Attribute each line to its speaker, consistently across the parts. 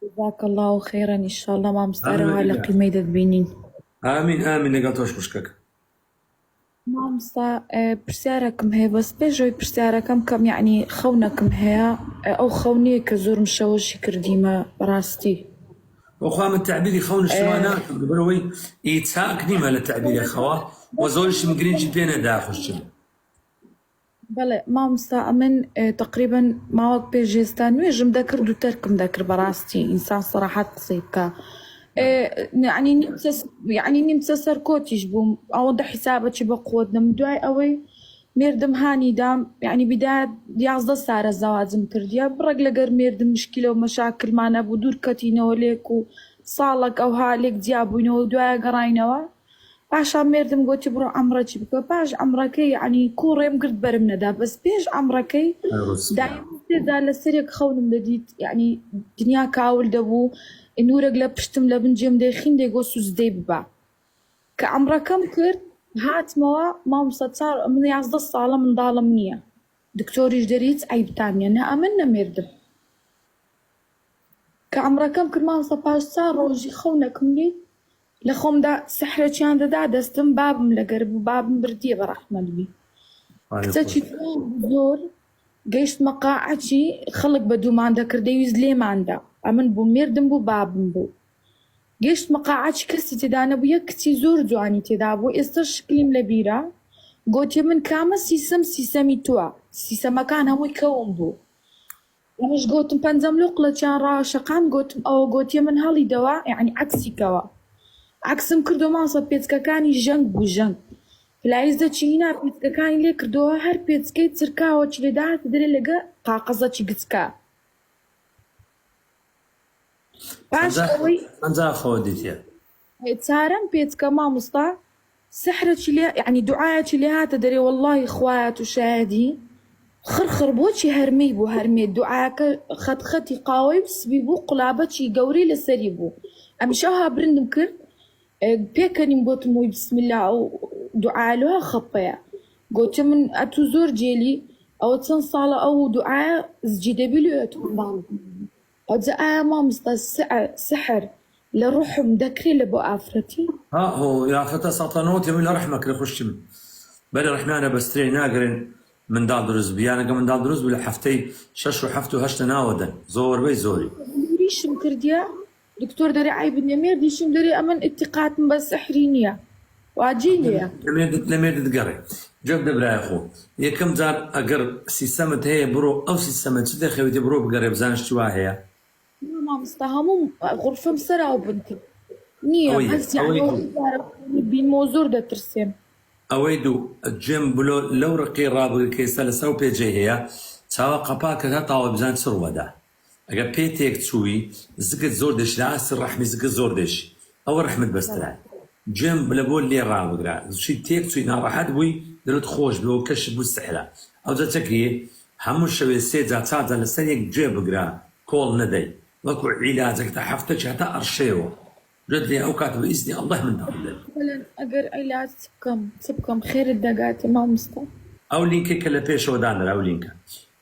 Speaker 1: جزاک اللە خیرا ان شاء اللە مامۆستا
Speaker 2: ئامین
Speaker 1: رەوا لە
Speaker 2: وەئیاک.
Speaker 1: قیمەی دەتبینین.
Speaker 2: ئامین ئامین لەگەڵ تۆش خوشکەکەم.
Speaker 1: مامۆستا پرسیارەکم هەیە بەس پێش ئەوەی پرسیارەکەم بکەم یەعنی خەونەکم هەیە ئەو خەونەیە کە زۆر مشەوەشی کردیمە بەڕاستی.
Speaker 2: بەخوا من تەعبیری خەونشتم وا ناکەم لەبەرئەوەی ئی چاک نیمە لە تەعبیری خەوا وە زۆریشم گرنگی پێ نەدا خوشکم.
Speaker 1: بەڵێ مامۆستا ئەمن تەقریبەن ماوەک پێش ئێستا نوێژم دەکرد و تەرکم دەکرد بەڕاستی ئینسان سەراحەت قسەی بکا یعنی نیمچە یعنی نیمچە سەرکۆتیش بووم ئەوەندە حیسابەکی بە قوت نەم دوای ئەوەی مێردم هانی دام یعنی بدایەت 11 سارە زەواجم کردیە بڕێک لەگەر مێردم مشکلە و مەشاکلمان هەبوو دوور کەتینەوە لێک و ساڵەک ئەوها لێک جیا بووینەوە دوایە گەڕاینەوە پاشان مێردم گۆتی بڕۆ عەمڕەچی بکە پاش عەمڕەکەی یەعنی کوو ڕێم گرت بەرم نەدا بەس پێش عەمڕەکەی دایم سێ جار لەسەر یەک خەونم دەدیت یەعنی دنیا کاول دەبوو نورێک لە پشتم لە بن جێم دەیخین دەیگۆ سوجدەی ببە کە عەمڕەکەم کرد هاتمەوە مامۆستا چار من 11 ساڵە منداڵم نییە دکتۆریش دەری هیچ عەیبتان نییە نە ئەمن نە مێردم کە عەمڕەکەم کرد مامۆستا پاش چار ڕۆژی خەونەکم دیت لە خۆمدا سحرەکیان دەدا دەستم بابم لەگەر بوو بابم بردیە بە ڕەحمەت بی کچەکی جوان بوو زۆر گەیشتمە قاعەکی خەڵک بە دوومان دەکرد دەیویست لێماندا ئەمن بوو مێردم بوو بابم بوو گەیشتمە قاعەکی کەسی تێدا نەبوو یەک کچی زۆر جوانی تێدا بوو ئێستا شکلیم لە بیرە گۆتیە من کامە سیسەم سیسەمی تووە سیسەمەکان هەمووی کەوم بوو منیش گۆتم پەنجەم لۆ قڵەچیان ڕاشەقاند گۆتم ئەوە گۆتیە من هەڵی دەوە یەعنی عەکسی کەوە عەکسم کردۆ مامۆستا پێچکەکانی ژەنگ بوو ژەنگ پلایز دەچی هینا پێچکەکانی لێ کردۆوە هەر پێچکەی چرکاوە چی لێ داهاتە دەرێ لەگە قاقەزەکی گچکە پاش ئەوەی
Speaker 2: پەنجا خەوە دیتیە.
Speaker 1: چارەم پێچکە مامۆستا سحرەکی لێ یەعنی دوعایەکی لێ هاتە دەرێ وەڵاهی خوایە تو شایەدی خڕ خڕ بۆ چی هەرمێی بوو هەرمێ دوعاکە خەت خەتی قاوەی و سپی بوو قولابەکی گەورەی لەسەری بوو ئەمیش ئەوها برندم کرد پێکەنیم گۆتم وەی بسم اللە ئەو دوعایە لۆها خەپەیە گۆتێ من ئەتوو زۆر جێلی ئەوە چەند ساڵە ئەو دوعایە زجی دەبی لۆ ئەتوو منداڵ ئەوجا ئایا مامۆستا سحر لە ڕوحم دەکرێ لە بۆ ئافرەتی؟
Speaker 2: ها هۆ یاخەتە سەتەنۆ تێ من لە ڕەحمە کرێ خوشکی من بەرێ ڕەحمیانە بەسترێ ناگرن منداڵ دروست بی یان ئەگە منداڵ دروست بوو لە حەفتەی شەش و حەفت و هەشتە ناوەدەن زۆربەی زۆری.
Speaker 1: نوریشم کردیە دکتۆر دەرێ عەیب نیە مێردیشم دەرێ ئەمن ئیتیقاتم بە سحری نیە وا جێی لێیە.
Speaker 2: لە مێردت لە مێردت گەڕێ گوێ بدە برای خۆم یەکەم جار ئەگەر سیستەمت هەیە بڕۆ ئەو سیستەمە چ دەخەویتێ بڕۆ بگەڕێ بزانە شتی وا هەیە.
Speaker 1: نا مامۆستا هەموو غورفەم سەراو بن کرد نیە
Speaker 2: ئەوەی
Speaker 1: بەس
Speaker 2: یەک
Speaker 1: یەعنی
Speaker 2: ئەوەی
Speaker 1: ئەوە
Speaker 2: دوو.
Speaker 1: دووبارە بینمەوە زۆر دەترسێم.
Speaker 2: ئەوەی دوو گوێم بلۆ لەو ڕقەی ڕابگرە کە ئێستا لەسەر ئەو پێجەی هەیە چاوە قەپا کە تا تاوە بزان چ ڕوەدا ئەگەر پێ تێک چووی زگت زۆر دێشی لە ئاستی ڕەحمی زگت زۆر دێشی ئەوە ڕەحمت بەسترایە گوێم لە بۆ لێ ڕابگرە چی تێک چووی ناڕەحەت بووی دڵت خۆش بێ و کەشف بوو سحرە ئەوجا چەکریێ هەموو شەوێ سێ جار چار جار لەسەر یەک گوێ بگرە کۆڵ نەدەی وەکو عیلاجەک تا حەفتەکی هەتا ئەڕشێوە گوێت لێ ئەو کاتە بە ئیزنی اللە منداڵت دەبی.
Speaker 1: بەلێن ئەگەر عیلاج چ بکەم چ بکەم خێرت دەگاتێ مامۆستا.
Speaker 2: ئەو لینکەی کە لە پێشەوە دانرا ئەو لینکە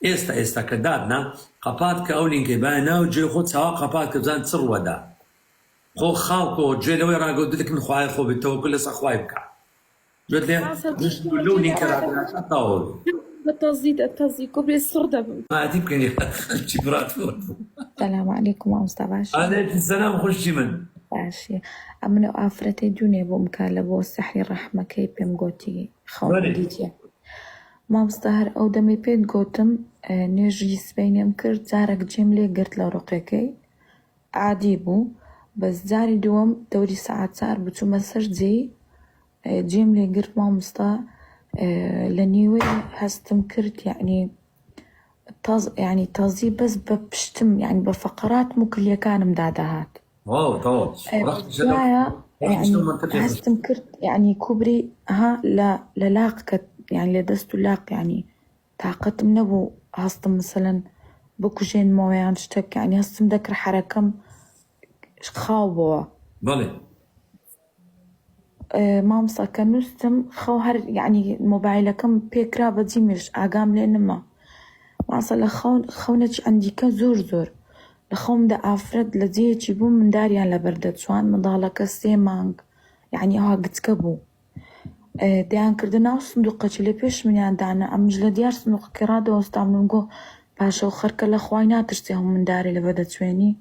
Speaker 2: ئێستا ئێستا کە داتنا قەپات کە ئەو لینکەی بایە ناو جێ خۆت چاوە قەپات کە بزان چ ڕوەدا خۆ خاو کۆ جوێ لەوەی ڕاگەو دلک من خوایە خۆ بێ تەوەکول لەسەر خوای بکە جوێت لێ
Speaker 1: مامۆستا
Speaker 2: مشت لەو لینکە ڕاگرە تا تەواو بی.
Speaker 1: بە تەزی دەتەزی کوبرێ سڕ دەبم.
Speaker 2: مادی بکەن یا خەلکی برات خۆت بوو.
Speaker 1: سلام علیکم مامۆستا باشی.
Speaker 2: علیکم سلام خوشکی من.
Speaker 1: باشی ئەمن ئەو ئافرەتەی دوونێ بووم کە لە بۆ سحری ڕەحمەکەی پێم گۆتی خەونم
Speaker 2: بەلێ.
Speaker 1: دیتیە مامۆستا هەر ئەو دەمەی پێت گۆتم نوێژی سبەینێم کرد جارەک جێم لێ گرت لە ڕوقێکەی عادی بوو بەس جاری دووەم دەوری سەعات چار بوو چوومە سەر جێی جێم لێ گرت مامۆستا لە نیوەی هەستم کرد یەعنی تەز یەعنی تەزی بەس بە پشتم یەعنی بە فەقەراتم و کلیەکانم دادەهات.
Speaker 2: واو تەواو ڕەخت
Speaker 1: دوایە
Speaker 2: ڕەختیش
Speaker 1: یەعنی
Speaker 2: لەو مەنتیقەی خوشت.
Speaker 1: هەستم کرد یەعنی کوبری ها لە لە لاق کەت یەعنی لە دەست و لاق یەعنی تاقەتم نەبوو هەستم مەسەلەن بکوژێنمەوە یان شتەک یەعنی هەستم دەکرد حەرەکەم خاو بۆوە.
Speaker 2: بەڵێ.
Speaker 1: مامۆستا کە نوستم خەو هەر یەعنی مۆبایلەکەم پێکرا بە جیمش ئاگام لێ نما مامۆستا لە خەون خەونەکی ئەندیکە زۆر زۆر. لە خەومدا ئافرەت لە جێیەکی بوو منداریان لەبەر دەچوان منداڵەکە سێ مانگ یەعنی ئەوها گچکە بوو دەیان کردە ناو سندوقەکی لە پێش منیان دانا ئەمنیش لە دیار سندوقەکەی ڕادەوەستام دەمگۆ باشە ئەو خەرکە لە خوای ناترسێ ئەو مندارەی لەبەر دەچوێنی.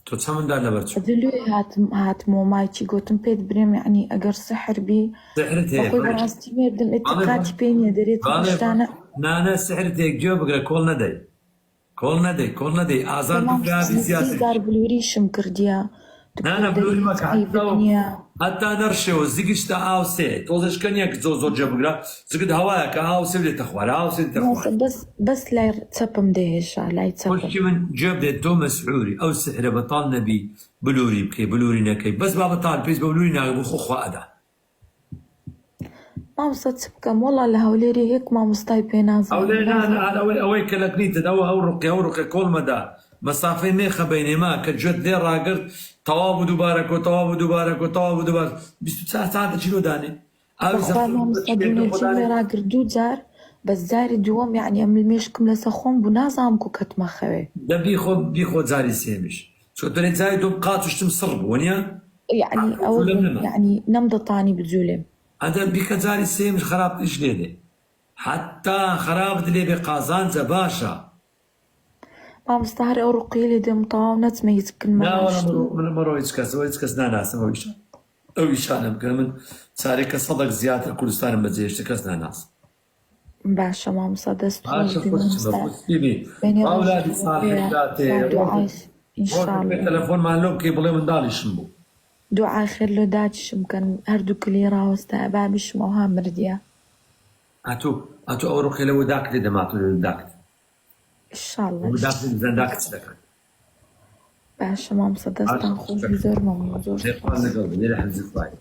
Speaker 2: تۆ چەند مندار لەبەر چوو؟
Speaker 1: ئەجە لۆیە هاتم هاتمەوە مایکی گۆتم پێت برێم یەعنی ئەگەر سحر بی
Speaker 2: سحرت هەیە
Speaker 1: بەخۆی
Speaker 2: بەڵێ
Speaker 1: بەڕاستی مێردم
Speaker 2: بەڵێ
Speaker 1: ئیتیقادی پێ نیە دەرێتم ئەو
Speaker 2: بەڵێ
Speaker 1: شتانە
Speaker 2: نانا سحرت هەیە گوێ بگرە کۆڵ نەدەی کۆڵ نەدەی کۆڵ نەدەی ئازار
Speaker 1: تەمام
Speaker 2: بکە بی
Speaker 1: سێ
Speaker 2: زیاتر
Speaker 1: جار بلوریشم کردیە
Speaker 2: نا
Speaker 1: دکتۆر
Speaker 2: نا
Speaker 1: دەرێ
Speaker 2: بلوری
Speaker 1: هیچ
Speaker 2: مەکە
Speaker 1: عەیبت
Speaker 2: هەتا
Speaker 1: نیە.
Speaker 2: هەتا نەڕشێوە زگیشتە ئاوسێ تۆزێ شکە نیە کە زۆر زۆر جێ بگرە زگت هەوایە کە ئاوسێ دێتە خوارێ ئاوسێ دێتە خوارێ.
Speaker 1: مامۆستا بەس بەس لای چەپم دەیێشا لای چەپم.
Speaker 2: خوشکی من گوێ بدە تۆ مەسعوری ئەو سحرە بەتاڵ نەبی بلوری بکەی بلوری نەکەی بەس با بەتاڵ پێویست بە بلوری ناکە بۆ خۆ خوا ئەدا.
Speaker 1: مامۆستا چ بکەم وەڵا لە هەولێرێ یەک مامۆستای پێ نازانم
Speaker 2: هەولێر نا نا
Speaker 1: نازانم.
Speaker 2: هەر ئەوەی ئەوەی کە لەکنیتت ئەوە ئەو ڕقێ ئەو ڕقێ کۆڵ مەدە مەسافەی مێخە بەینێ ما کە گوێت لێ ڕاگرت تەواو بوو دووبارە کۆ تەواو بوو دووبارە کۆ تەواو بوو دووبارە 24 سەعات دەچی لۆ دانێ ئاوی
Speaker 1: بەخوا
Speaker 2: زەمزەم
Speaker 1: مامۆستا
Speaker 2: بەچی بێ
Speaker 1: دوێنێ
Speaker 2: خۆ
Speaker 1: جێم
Speaker 2: دانێ
Speaker 1: لێ ڕاگرت دوو جار بەس جاری دووەم یەعنی ئەمن مێشکم لەسەر خۆم بوو نازانم کو کەتمە خەوێ.
Speaker 2: دە بیخۆ بیخۆ جاری سێمیش چونکە دەرێ جاری دووەم قاچ و شتم سڕ بوو وەنیە
Speaker 1: یەعنی ئەوە
Speaker 2: جولەم
Speaker 1: بووم
Speaker 2: نەما.
Speaker 1: یەعنی نەمدەتانی بجولێم.
Speaker 2: ئەدە بیکە جاری سێیەمیش خراپتریش لێ دێ حەتا خراپت لێ بێ قازانجە باشە.
Speaker 1: مامۆستا هەر ئەو ڕوقیە لێ دێم تەواو نەچمە هیچ بکەن
Speaker 2: نا وەڵا
Speaker 1: مەلاشتم.
Speaker 2: مەڕۆ من مەڕۆ هیچ کەس هیچ کەس ناناسم ئەو ئیشە ئەو ئیشانە بکەن من چارێکە سەدەک زیاتر کوردستانم بەجێهێشتە کەس ناناسم.
Speaker 1: باشە مامۆستا دەست خۆش
Speaker 2: باشە
Speaker 1: بی
Speaker 2: خوشکمە
Speaker 1: مامۆستا
Speaker 2: خوشکی بی
Speaker 1: بەینی ڕۆژت
Speaker 2: ئەولادی
Speaker 1: خۆش
Speaker 2: ساڵحت
Speaker 1: بێ
Speaker 2: داتێ
Speaker 1: خوا
Speaker 2: ڕۆژێک
Speaker 1: دوعای
Speaker 2: ڕۆژێک بێ
Speaker 1: ان شاء اللە
Speaker 2: تەلەفۆنمان لۆ بکەی بڵێ منداڵیشم بوو.
Speaker 1: دوعای خێر لۆ داکیشم کەن هەردوو کلی ڕاوەستایە بابیشم ئەوها مردیە.
Speaker 2: ئەتوو ئەتوو ئەو ڕقی لەوە داکت لێ دەماتۆ لە داکت
Speaker 1: ان شاء اللە
Speaker 2: ئەوە داکت بزان داکت چ دەکات.
Speaker 1: باشە مامۆستا
Speaker 2: باشە
Speaker 1: دەستتان خۆش بی
Speaker 2: خوشکەکەم
Speaker 1: زۆر مەمنون زۆر
Speaker 2: خێر خوات
Speaker 1: سوپاس.
Speaker 2: لەگەڵ بێ لێرە حەزی خوایە.